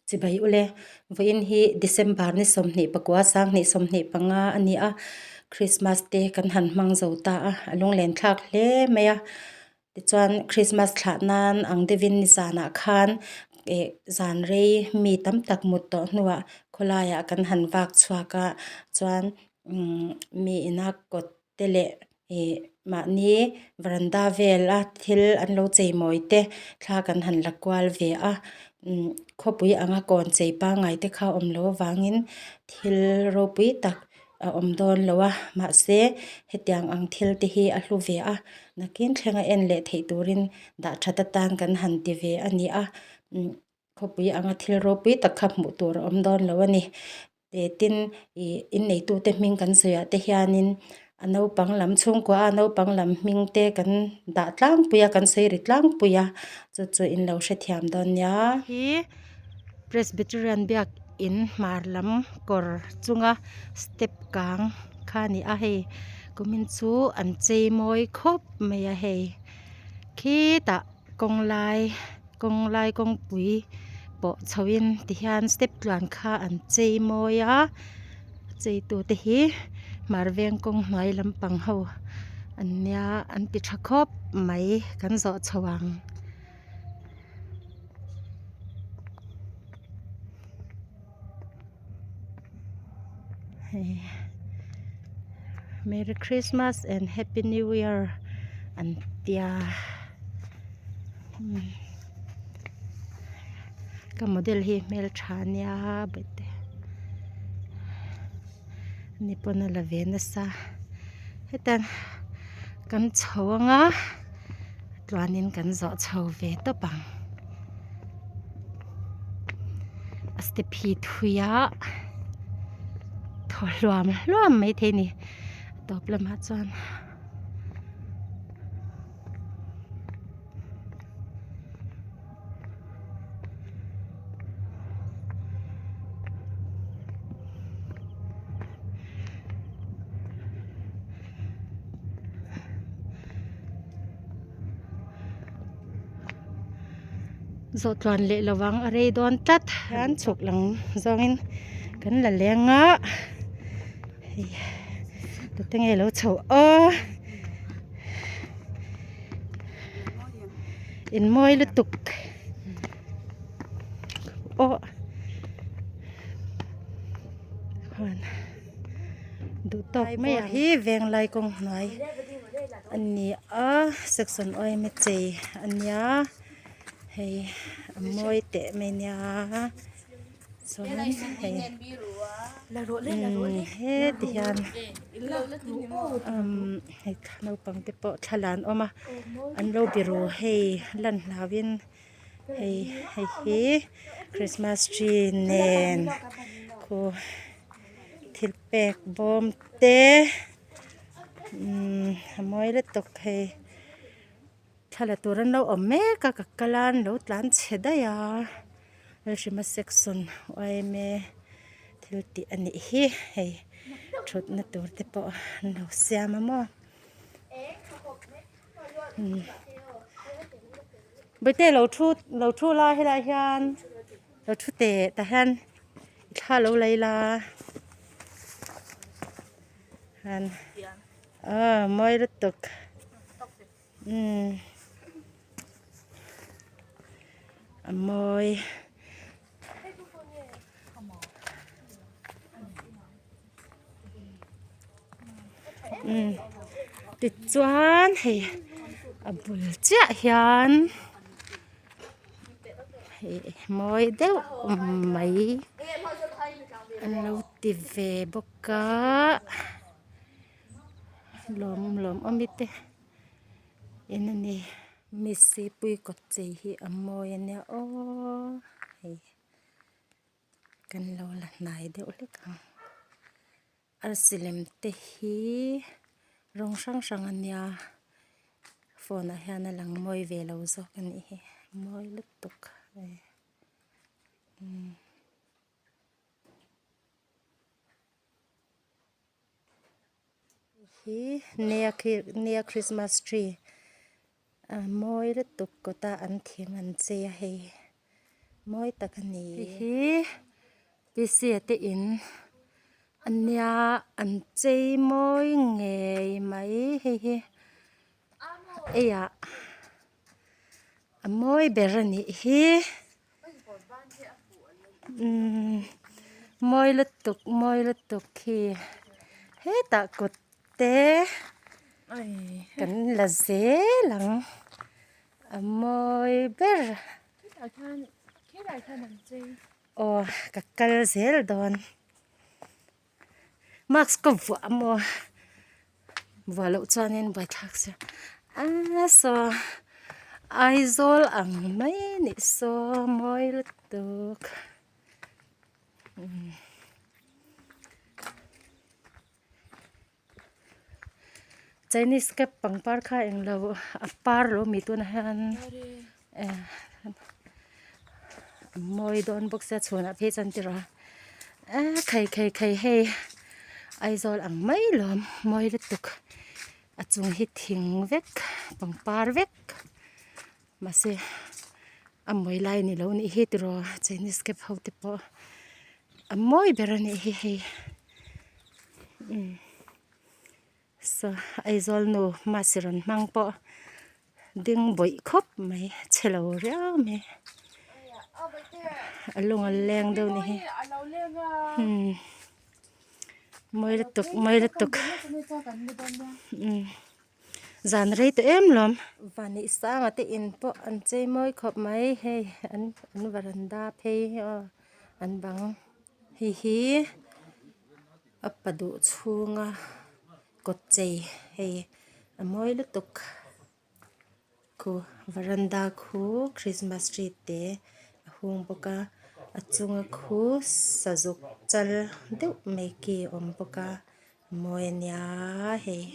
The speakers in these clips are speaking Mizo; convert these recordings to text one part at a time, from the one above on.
Chibai ule, vawiin hi December ni 24 2025 a ni a, Christmas te kan han hmang zo ta a, a lunglen thlak hle mai a. Tichuan Christmas thlah nan ang deuhin nizanah khan eh zan rei mi tam tak mut tawh hnuah khawlaiah kan han vak chhuak a, chuan umm mi ina kawt te leh ih mahni varanda vela thil an lo chei mawi te thla kan han la kual ve a umm khawpui anga kawn chei pangngai te kha awm loh avangin thil ropui tak a awm dawn lo a mahse hetiang ang thil te hi a hlu ve a nakin thlenga en leh theih turin dah that atan kan han ti ve a ni a umm khawpui anga thil ropui tak kha hmuh tur a awm dawn lo a ni. Teh tin ih inneitute hming kan sawiah te hianin a naupang lam chhungkua a naupang lam hming te kan dah tlangpui a kan sawi ri tlangpui a chu chu in lo hrethiam dawn nia. Hi Presbyterian biak in hmar lam kawr chunga step kang kha a ni a hei kumin chu an chei mawi khawp mai a hei khitah kawng lai kawng lai kawngpui pawh chho in tihian step tluan kha an chei mawi a a chei tu te hi hmar veng kawng hnuai lampang ho an nia an ti tha khawp mai kan zawh chho ang. Hei merry christmas and happy new year an tia umm ka model hi hmeltha ania bawihte ani pawn a la ve nasa heta kan chho anga tluanin kan zawh chho ve tawp ang a step hi thui a thaw hluam hluam maithei a ni a tawp lamah chuan. Zawh tluan leh lo vang a rei dawn tlat an chhuk lang zawngin kan la leng a hei tute nge lo chho aw in mawi lutuk aw khuan. Duh tawk mai ang hi venglai kawng hnuai a ni a section yma chei a nia hei a mawi teh mai nia chuan hei umm heti hian umm hei naupang te pawh thla la an awm a an lo biru hei lan hlau in. Hei hei hi christmas tree nen khu thil pek bawm te umm a mawi lutuk hei thla la tur an lo awm mek a ka kal a an lo tlan chhe daih a Lalhrima section yma thil tih a nih hi hei thutna tur te pawh an lo siam a maw. Bawihte lo thu lo thu la helaiah hian lo thu teh tah hian thla lo lei la hian aw mawi lutuk umm a mawi. Umm tichuan hei a bul chiah hian hei mawi deuh mai an lo ti ve bawk a lawm lawm awm i te in a ni. Missipui kawt chei hi a mawi a nia aw hei. Kan lo la hnai deuh hlek ang. Arsi lem te hi rawng hrang hrang a nia phone ah hian a lang mawi ve lo zawk a nih hi mawi lutuk e umm. Hi nia khi nia christmas tree a mawi lutuk kawta an thing an chei a hei. Mawi tak a ni. Hei hi Pc-a te in a nia an chei mawi ngei mai hei hi eiah a mawi ber a nih hi umm mawi lutuk mawi lutuk khi hetah kut te kan la zel ang a mawi ber. Aw ka kal zel dawn mask ka vuah maw vuah loh chuanin buaithlak sia a saw Aizawl ang mai anih saw mawi lutuk. Chinese cap pangpar kha englo a par lo mi tunah hian eh a mawi dawn bawk sia chhunah phei chuan tiraw a khai khai khai hei Aizawl ang mai lawm mawi lutuk a chung hi thing vek pangpar vek mahse a mawi lai a ni lo nih hi tiraw Chinese cap ho te pawh. A mawi ber a nih hi hei umm saw Aizawl nu mask rawn hmang pawh ding bawih khawp mai chhe lo riau mai a lung a leng deuh a ni hi umm mawi lutuk mawi lutuk umm. Zan rei tawh em lawm. Vani sanga te in pawh an chei mawi khawp mai hei an an varanda phei hi aw an bang hei hi a pa duh chhunga kawt chei hei a mawi lutuk khu varanda khu christmas tree te a hung bawk a a chunga khu sazuk chal deuh mai ki a awm bawk a. Mawi a nia hei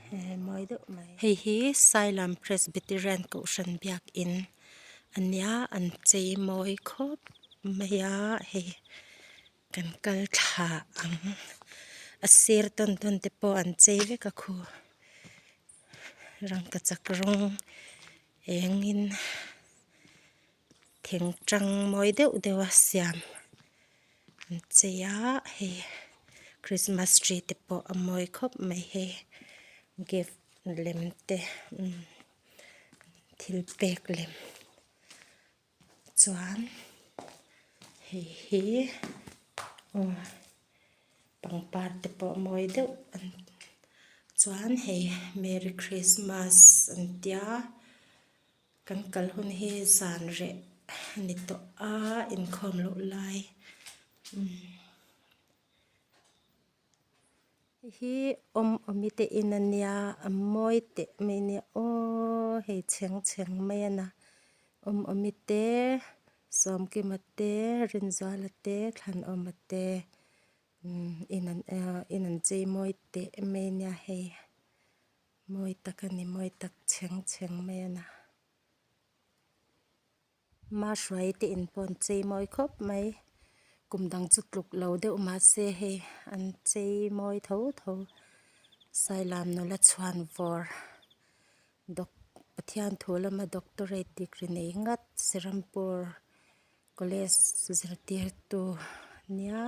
he mawi deuh mai. Hei hi Sailam Presbyterian Kohhran biakin a nia an chei mawi khawp mai a hei kan kal thla ang a sir tawn tawn te pawh an chei vek a khu rangkachak rawng engin thing tang mawi deuh deuh a siam. An chei a hei christmas tree te pawh a mawi khawp mai hei gift lem te umm thil pek lem chuan hei hi aw pangpar te pawh mawi deuh an chuan hei merry christmas an tia. Kan kal hun hi zan reh a ni tawh a inkhawm loh lai umm hei hi awm awmi te in a nia a mawi teh mai a nia aww hei chheng chheng mai a na awm awmi te Sawmkima te Rinzuala te Thlanawma te umm in an in an chei mawi teh mai a nia hei. Mawi tak a ni, mawi tak chheng chheng mai a na. Mahruai te in pawh an chei mawi khawp mai. Kum dang chu tluk lo deuh mahse hei an chei mawi tho tho. Sailam nula chhuan vawr doc Pathian thu lama doctorate degree nei ngat Serampore college zirtirtu nia.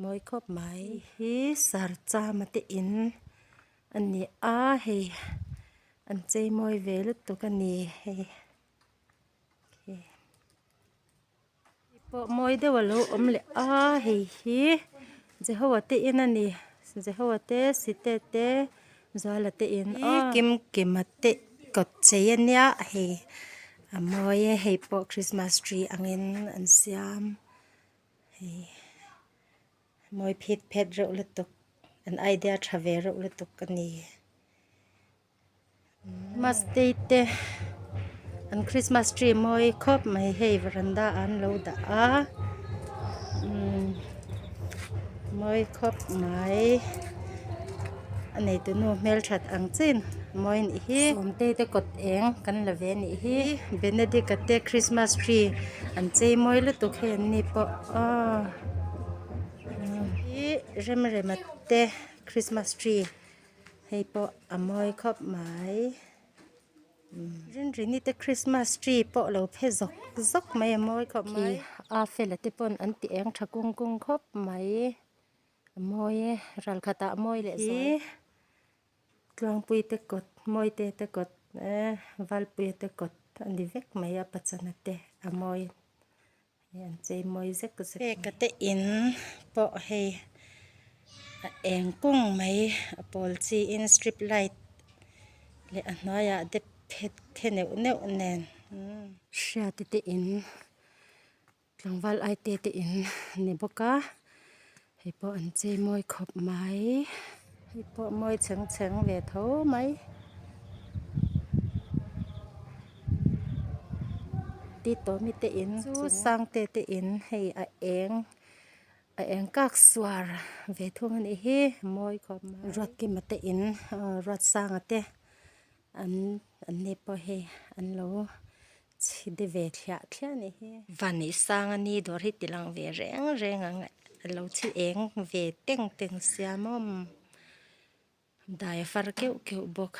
Mawi khawp mai hi sarchama te in a ni a hei an chei mawi ve lutuk a ni hei hei pawh mawi deuh a lo awm leh a hei hi Jehoa te in a ni Jehoa te site te Zuala te in aw Kimkima te kawt chei a nia hei a mawi e hei pawh christmas tree angin an siam. Hei mawi phit phet reuh lutuk an idea tha ve reuh lutuk a ni mastei te an christmas tree mawi khawp mai hei varanda ah an lo dah a umm mawi khawp mai a neitu nu hmelthat ang chin mawi a nih hi sawmtei te kawt eng kan la ve a nih hi benedict a te christmas tree an chei mawi lutuk hei an ni pawh aw hi remrema te christmas tree hei pawh a mawi khawp mai. Rinrini te christmas tree pawh lo phe zawk zawk mai a mawi khawp mai a fela te pawn an ti eng tha kung kung khawp mai a mawi e ral khatah a mawi leh zual tluangpui te kawt mawi te te kawt eh valpuia te kawt a ni vek mai a pachana te a mawi hei an chei mawi zek zek peka te in pawh hei a eng kung mai a pawl chi in strip light leh a hnuaiah dep phet the neuh neuh nen hriati te in tlangval ai te te in a ni bawk a hei pawh an chei mawi khawp mai hei pawh mawi chheng chheng ve tho mai. Titawmi te in chu Sangte te in hei a eng a eng kak suar ve thung a nih hi mawi khawp mai Ruatkima te in aw Ruatsanga te an an ni pawh hei an lo chhi de ve thliah thliah a nih hi. Vaneihsanga ni dawr hi ti lang ve reng reng ang a lo chhi eng ve teng teng sia maw dai a far keuh keuh bawk.